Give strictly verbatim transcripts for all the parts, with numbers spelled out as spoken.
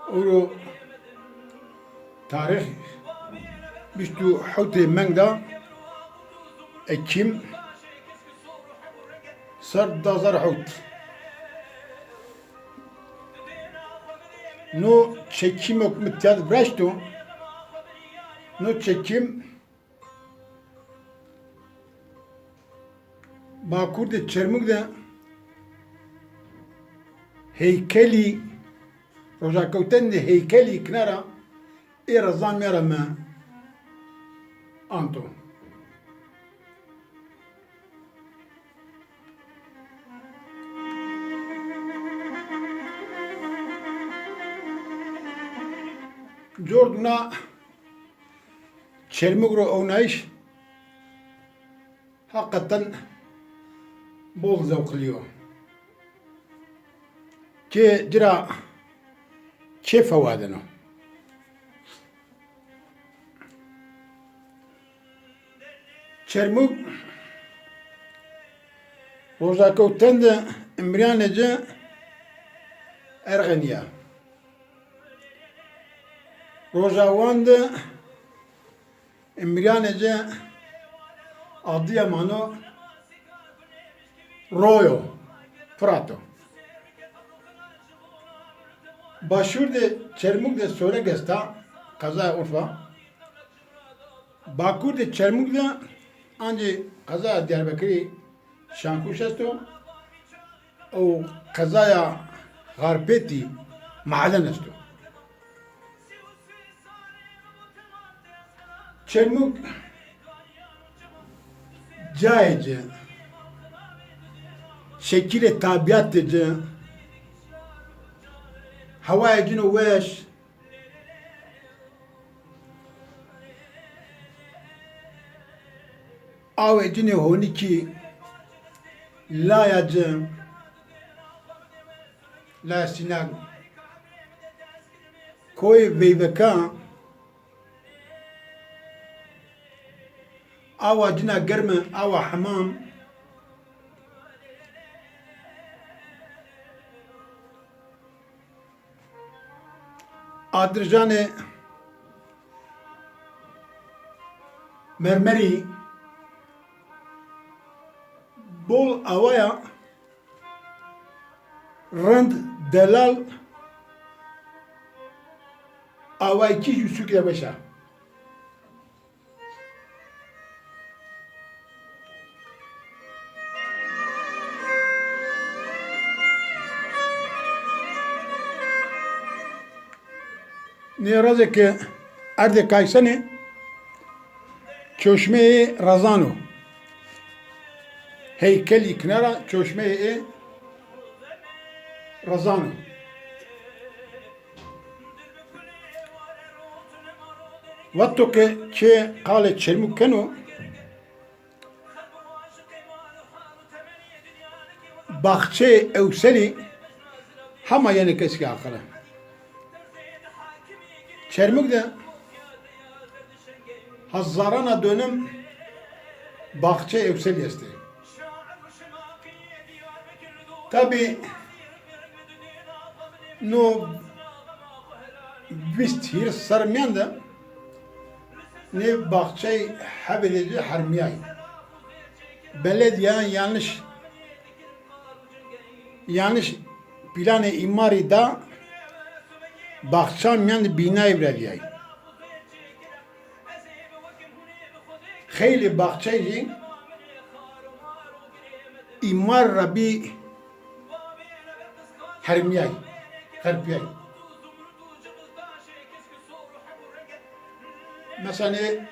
Ewro tarîx bîst û hewtê meng de, Ekîm, ser di hezar hewt. No çekîmo ke mi tîya de viraşto, no çekîm Bakur de Çermug de heykelî, rojakewten de heykelî kinara ê Reza Mîya ra mi anto. Corduna Çermug ro ewnayîş heqeten bol zewqlî yo. Ke ci ra kêf awadeno. Çermug rojakewten de imrîyanê ci Erxenî ya. Rojawan de imrîyanê ci Adıyaman o, Royo, Firat o. Başûr de Çermug de Soreg esta, qezaya Urfa. Bakur de Çermug de ancî qezaya Diyarbekirî Şankuş esto û qezaya Xarpêtî Maden esto. Çermug cayê ci, şekilê tabîyatê ci, hewayê cino weş, awê cinê honikî, laya ci, laya Sînag, koyê veyvekan, awa cina germe, awa hemam, adirjanê mermerî, bol awaya rind, delal, awayîkî jû sûkê weş a. Nê rezê ke erdê kaysenê, çoşmeyê rezan o. Heykelî kinara çoşmeyê ê rezan o. Wexto ke kê qalê Çermug keno, baxçeyê Ewselî hema yenê ke eskî aqile. Çermug de hezarana dönüm baxçeyê Ewselî estê. Tabî no vîst hîris serrî mîyan de nê baxçey hebêdê ci hermîyay. Beledîya yanlış, yanlış planê îmarî da, baxça mîyan de bînayî virazîyay. Xeylê baxçey jî îmar ra bî hermîyay, xerpîyay. Mesela nê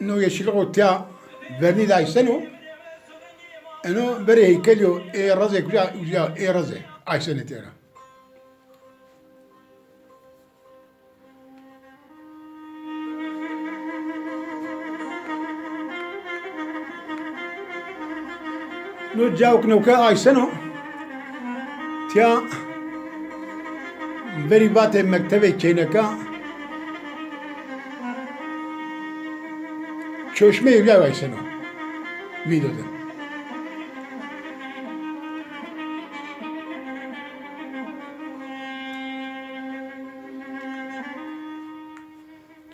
no yeşilixo tîya vernî de ayseno, eno verê heykelî yo, ê rezê kuca, uca ê rezê aysenê têra. No cawk newke ayseno, tîya verî vatê mektevê keyneka, çoşmeyê uca ayseno vîdeo de.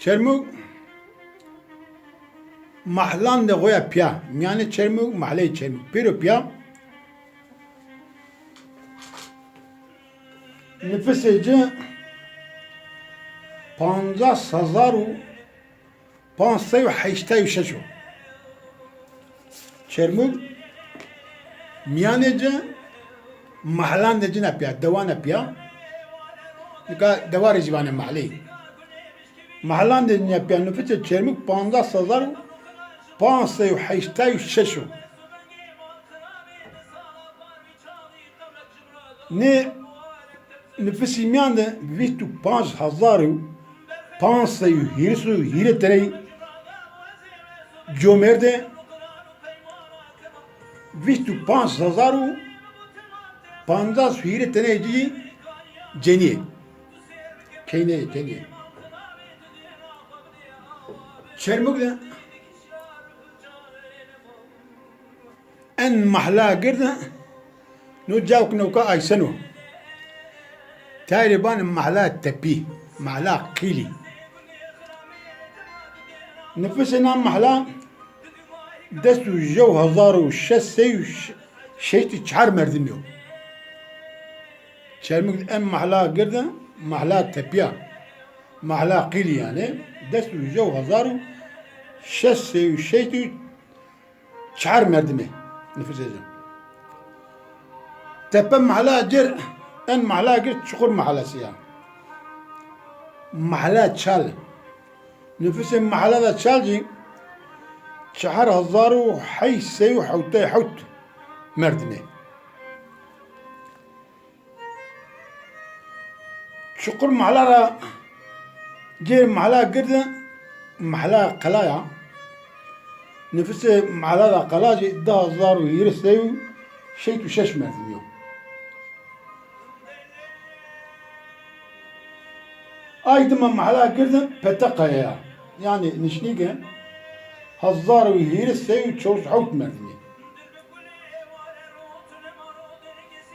Çermûg mahlandê xo ya pîya. Mîyanê Çermûg, mahleyê Çermûg. Pêro pîya. Nifisê ci pancas hezar û panc sey û heştay û şeş o. Çermûg mîyanê ci, mahlandê ci na pîya, dewan a pîya. Nika dewa rê zî vanê mahleyî. Mahlandê ci na pîya nifisê Çermûg pancas hezar û panc sey û heştay û şeş o. Nê nifisî mîyan de vîst û panc hezar û panc sey û hîris û hîrê teney comêrdê, vîst û panc hezar û pancas û hîrê teney ci cenî yê. Keyneyê, cenî yê. Çermûg de en mahla gird de, no cawk newka Aysen o. Tayê rê vanê mahla tepî, mahla qîlî. Nifisê na mahla des û jew hezar û şeş sey û şeştî çar merdimî yo. Çermûg de en mahla gird de, mahla tepîya, mahla qîlî yanî, des û jew hezar û şeş sey û şeştî çar merdimê nifisê ci. Tepe mahla cêr, en mahla gird Çukur mahlesi ya. Mahla Çal. Nifisê mahla da Çal cî çar hezar û heşt sey û hewtay hewt merdimê. Çukur mahla ra cêr mahla gird de mahla Qela ya. Nifisê mahla da Qela cî di hezar û hîris sey û şeşt û şeş merdimî yo. Ay dima mahla gird de Peteqaya ya. Yanî nişnîge hezar û hîris sey û çewres û hewt merdimî.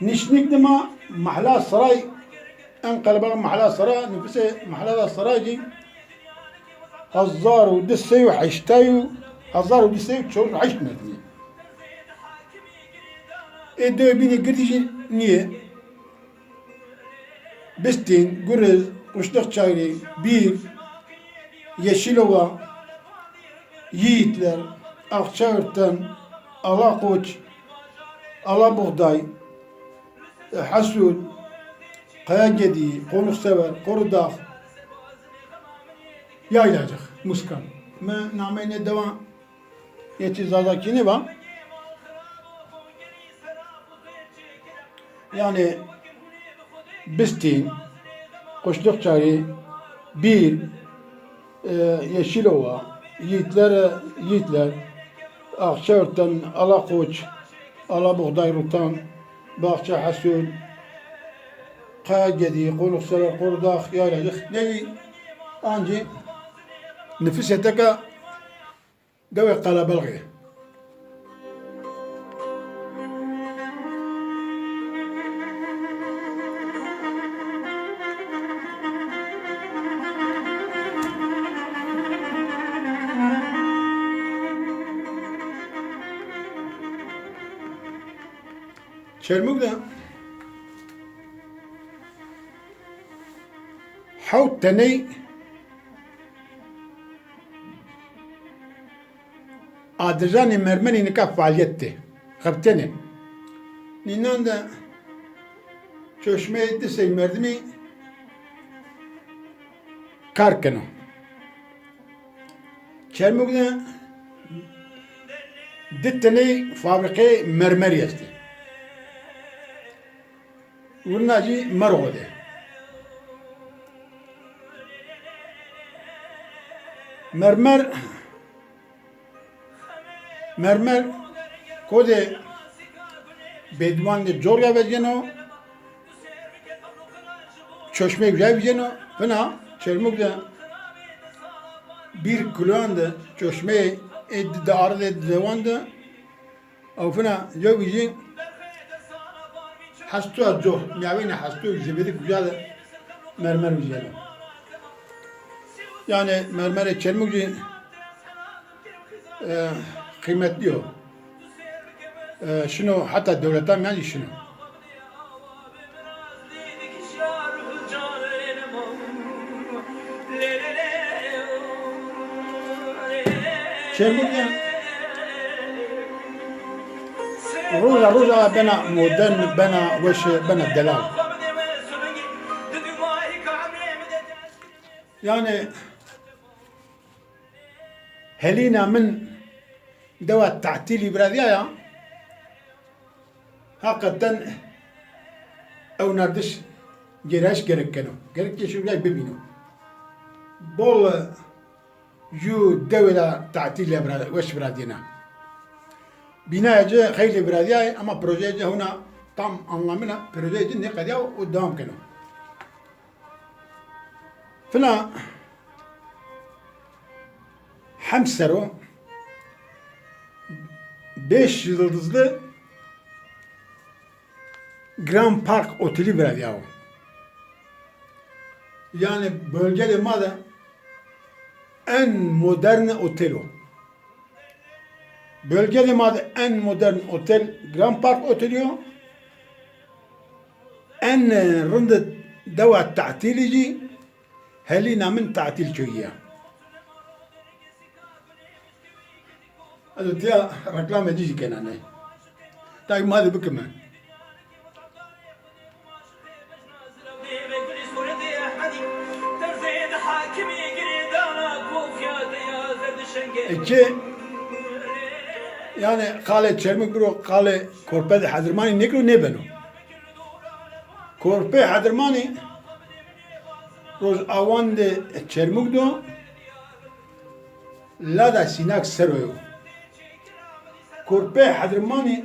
Nişnîg dima mahla Saray, en qelebeq mahla Saray, nifisê mahla da Saray cî hezar û di sey û heştay û, hezar û di sey û çewres û heşt merdimî. Ê dewê bînê girdî jî nîyê. Bistîn, Guriz, Quşlixçayirî, Bîr, Yeşilova, Yiğitler, Akçaörten, Alakoç, Alabuğday, Hesûd, Kayagedî, Qonuksever, Qorudağ, Yaylacık, Muskan. Mi nameyê nê dewan ê çî Zazakî nêva. Yanî Bistîn, Quşlixçayirî, Bîr, e, Yeşilova, Yiğitler, Yiğitler, Akçaörten, Alakoç, Alabuğday, Rutan, Baxçe Hesûd, Kayagedî, Qonuksever, Qorudağ, Yaylacık. Neyî ancî nifisê teka dewê qelebelxî. Çermûg de hewt teney Adirjanê mermerî nika fealîyet de xebitêne. Nînan de çoşmeyê di sey merdimî kar keno. Çermûg de di teney fabrîkeyê mermerî estê. Wina jî Merxo de. Mermer, mermer kodê Bêdîwan de corya vecîyeno, çoşmeyê uca vecîyeno, fina Çermûg de bir kiloyan de çoşmeyê ê di, di aridê dewan de Ew fina yewbî jî hesto ya coh, mîyawênê hesto zêbêdik uca de mermer vijyeno. Yanî mermerê Çermûg jî, e, qîmetlî yo. E, şino heta dewletan mîyan jî şino. Çermûg ya roja roja bena modern, bena weş, bena delal. Yanî helîna min dewa tatîlî virazîyaya, heqeten ewnardiş gêrayiş gerek keno. Gerek ke şuray bibîno. Bol ju dewê de tatîl ya vira-, weş virazîyena. Bînaya ci xeylê virazîyayê, ama projeyê ci hewna tam anlamîna projeyê ci nêqedîya û dewam keno. Fina Hem ser o, beş yıldızlı Grand Park Oteli virazîyawo. Yanî bölgede ma de en modern otel o. Bölgede ma de en modern otel Grand Park Oteli yo. En, e, rindi dewa tatîlî jî helîna min tatîl köyü ya. Ez tiya reklamê ci jî kena ne. Tay ma de bikime. Eke, yanî qalê Çermûg biro, qalê Korpedê Hedirmanî nêkiro nêbeno. Korpê Hedirmanî roj awan de Çermûg do, lada Sînak ser o yo. Korpê Hedirmanî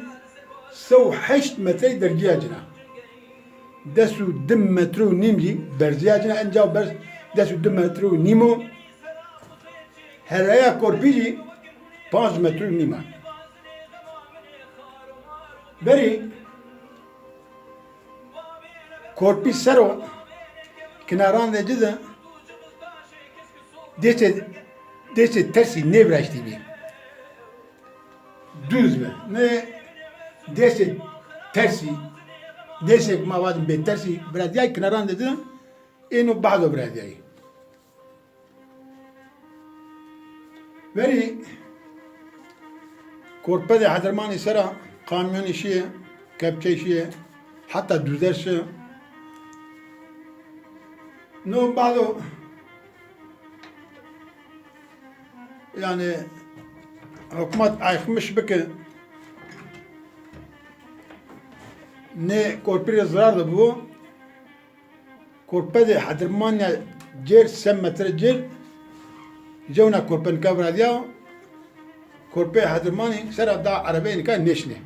se û heşt metrey dergîya cina. Des û di metre û nîm jî berzîya cina, enca berz des û di metre û nîm o. Heraya korpî jî panc metre û nîm a. Berî korpî ser o, kinaran de ci de dêsê, dêsê tersî nêviraştî bî. Duz bi. Nê dêsê tersî, dêsê ma vajin bêtersî virazîyay, kinaran de ci de êno bahdo virazîyay. Verî Korpedê Hedirmanî sera kamyonî şîyê, kepçey şîyê, heta duzer şi. No bado, yanî, hukmat ayxmiş bike, nê korpî rê zirar de bibo. Korpedê Hedirmanî cêr, se metre cêr, jewna korpe nika viradîya, korpê Hedirmanî sera da erebeyê nika nêşinê.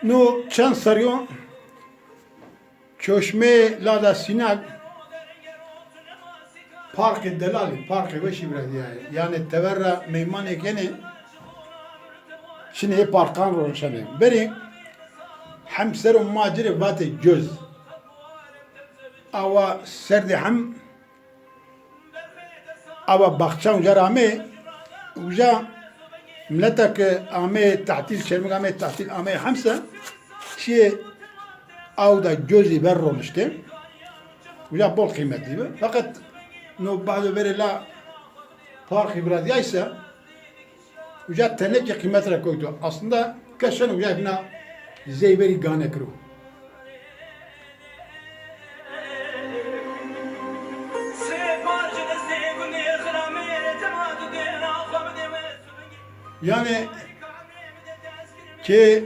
No çend serrî yo? Çoşmeyê Lada Sînak parkê delalî, parkê weşî viradîyayê. Yanî tever ra meymanê kenê, şinê ê parkan ronişenê. Berî hem ser o ma ci rê vatê coz. Awa serdê hem Ava baxçan uca ra amê, uca mileta ke amê tatîl, Çermûg amê tatîl, amê hemse, şiyê aw da gözî ver roniştê. Uca bol qîmetlî bi. Feqet no bado verê la parkî viradîyayse, uca tenekê qîmet ra kewto. Aslında kes şeno uca hîna zey verî gane kiro. Yanî kê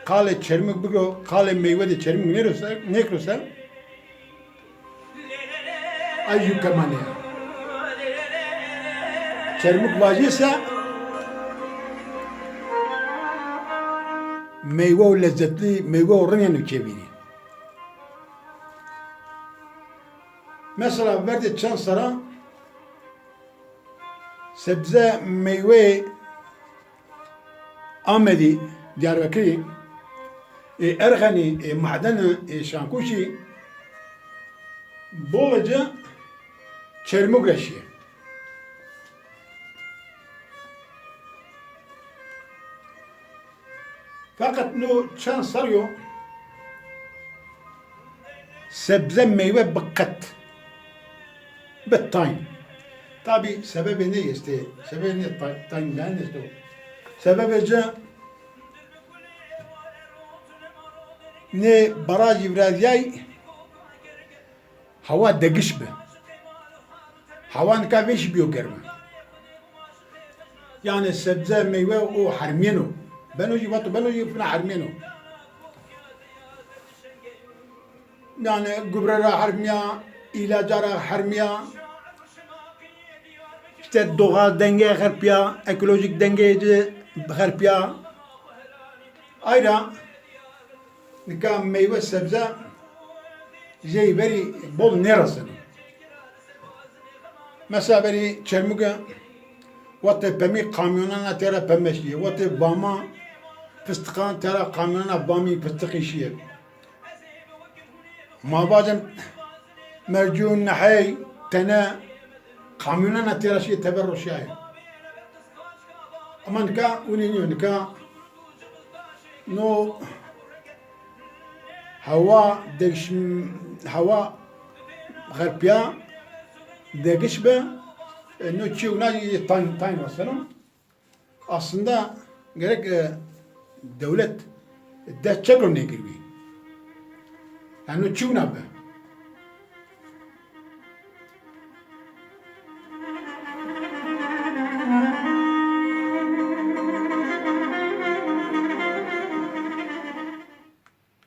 qalê Çermûg bigro, qalê meywe de Çermûg nêro se, nêkro se, ay ju kemanê ya. Çermûg vajî se, meywe û lezzetlî, meywe û rind yeno çê vîrî. Mesela verdê çend serran sebze meyweyê Amedî, Diyarbekirî, ê Erxenî, ê Mahdeni, ê Şankuşî, bol ci Çermûg ra şîyê. Feqet no çend serrî yo sebze meywe bi qet, bi tayn. Tabî sebebê ney estê, sebebê nê tay-, tayn ben esto. Sebebê ci nê barajî virazîyay, hawa degiş bi. Hawa nika vêşî bîyo germe. Yanî sebze, meywe o hermîyeno. Beno jî, vato beno jî, fina hermîyeno. Yanî gubre ra hermîya, îlaca ra hermîya. Îşte doğal denge xerpîya, ekolojîk denge ci xerpîya. Ayra nika meywe sebze jey verî bol nêreseno. Mesela verî Çermûge wextê pemî kamyonana têra peme şîyê. Wextê vama fistiqan têra kamyonana vamî fistiqî şîyê. Ma vacim mercûn, nehey, tene kamyonana têra şîyê teber roşîyayê. Ama nika winî nîyo, nika no hewa degiş, hewa xerpîya, degiş bi, e, no çî wina jî tayn, tayn reseno. Aslında gerek, e, dewlet dest çek ro nêgirîbî. Yanî no çi wina bi?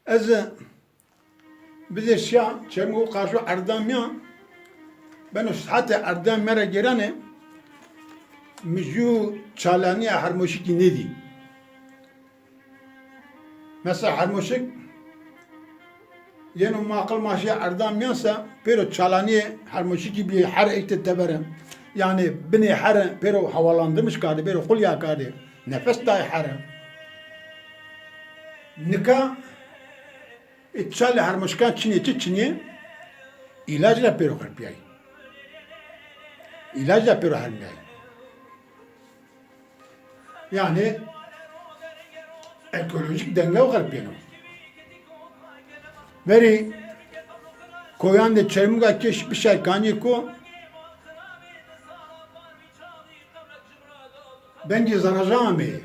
Ez bizê şiya Çermûg û qarşo erda mîyan, beno saete erda mîyan ra gêrenê, mi jû çalanîya hermoşikî nêdî. Mesela hermoşik yeno ma aqil ma şiya erda mîyan se pêro çalanîyê hermoşikî bîyê, her êştê tebere. Yanî binê here pêro havalandırmış kardê, pêro xulya kardê. Nefes dayê here. Nika Ê çalê hermoşikan çinê, çi çinê? Îlac ra pêro xerpîyay. Îlac ra pêro hermîyay. Yanî ekolojîk dengew xerpîyeno. Verî koyan de Çermûga keş bişay kanî ko bengê zaraja ameyê.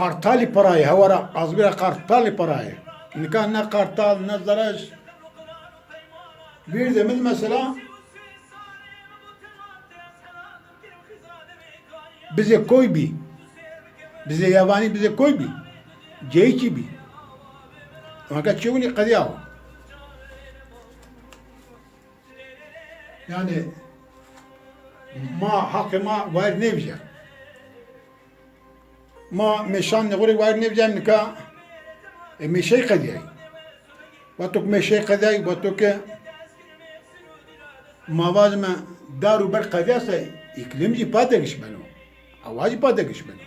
Qartalî parayê, hewa ra, azbî ra qartalî parayê. Nika ne qartal, ne zerec. Vîrdê mi de mesela bizê koy bî. Bizê yabanî bizê koy bî. Ceyîkî bî. Nika çewinî qedîyawo. Yanî ma haqê ma wayir nêvîjya. Ma mêşanê xo rê wayir nêvîjayî nika, e, mêşeyî qedîyayî. Wexto ke mêşeyî qedîyayî, wexto ke ma vajime dar û ber qedîya se, îklîm jî pa degiş beno. Hewa jî pa degiş beno.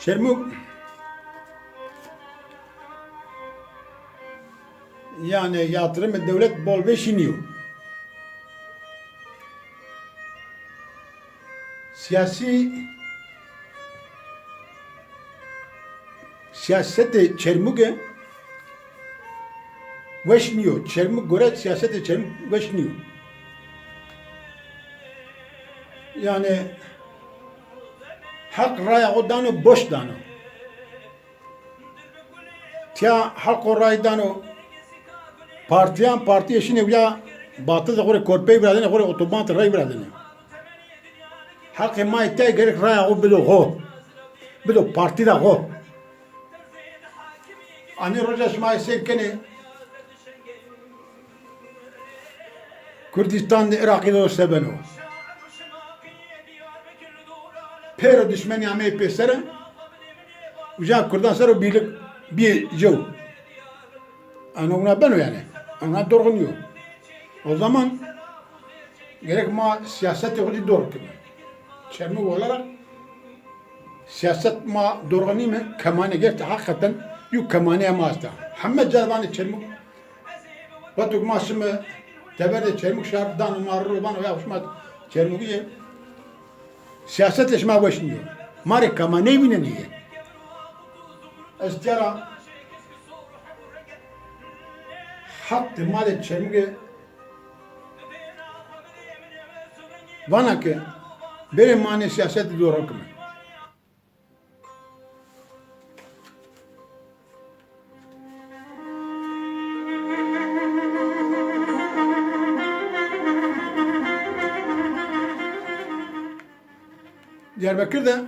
Çermûg, yanî yatırımê dewlet bol vêşî nîyo. Siyasî, siyasetê Çermûge weş nîyo. Çermûg gore siyasetê Çermûg weş nîyo. Yanî heq raya xo dano, boş dano. Tiya halko ray dano, partîyan, partîyê şinê uca batizê xo rê korpey viradenê, xo rê otoban de rey viradenê. Heqê ma yê tey gerek raya xo bido xo. Bido partî ra xo. Anî roja şima seyr kenê, Kurdîstan de Iraqî de se beno. Pêro dişmenî ameyî pêsere, uca Kurdan ser o bîrlik bîyê jew. Eno wina beno yanî. Eno dorxo nîyo. O zaman gerek ma siyasetê xo zî dorx kime. Çermik olarak siyaset ma dorxo nîme, kemane gerçi hakikaten yû kemane ma esta. Heme ca vanê Çermik. Vato ma şime teber de Çermik şar, dano ma ro vano ya şima Çermikî yê. Siyasetê şima weş nîyo. Ma rê kema nêvînenê yê. Ez tera haq de ma de Çermûge vana ke bêrê ma nê siyasetî dorxo kime. Diyarbekir de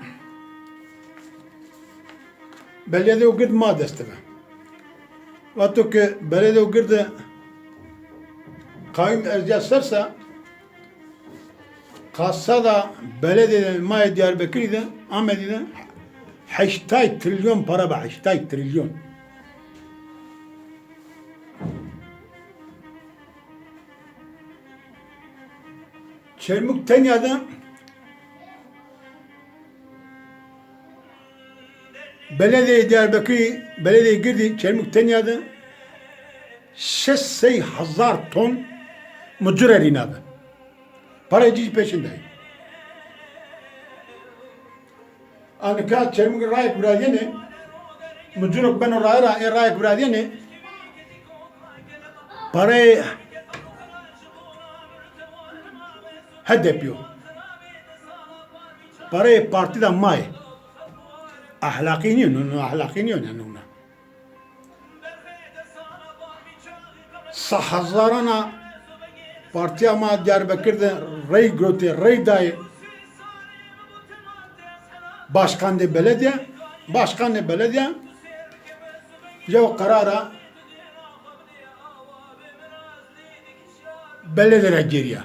beledê û gird ma dest de bi. Wexto ke beledê û gird de qayûm erzîya ser se, kasada beledê ma yê Diyarbekirî de, Amedî de heştay trilyon para bi, heştay trilyon. Çermûg tenya de beledê Diyarbekirî, beledê Girdî, Çermûg tenya de şeş sey hezar ton mucir erîna bi. Parayê ci jî peşin dayî. A nika Çermûg rayek virazenê, mucirok beno raye ra, ê rayek virazenê, parayê H D P yo. Parayê partî de ma yê. Ahlaqî nîyo, no, no ahlaqî nîyo, ne, no, na. Sehezarana partîya ma Diyarbekir de rey girotê, rey dayê başkandê belediye, başkanê belediye jew qerara belediye ra gêrîya.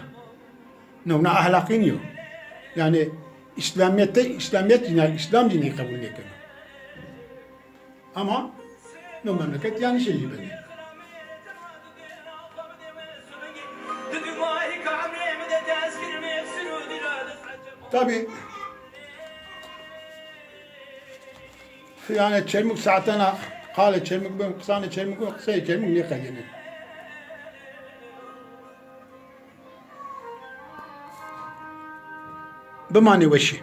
No, na ahlaqî nîyo. Yanî Îslamîyet de, Îslamîyet zî, Îslam zî nê qebul nêkeno. Ama no memleket yanlış jî benê. Tabî, yanî Çermûg saetana qalê Çermûg ben, qisanê Çermûg ben, qiseyê Çermûg nêqedêne. Bimanê weşî.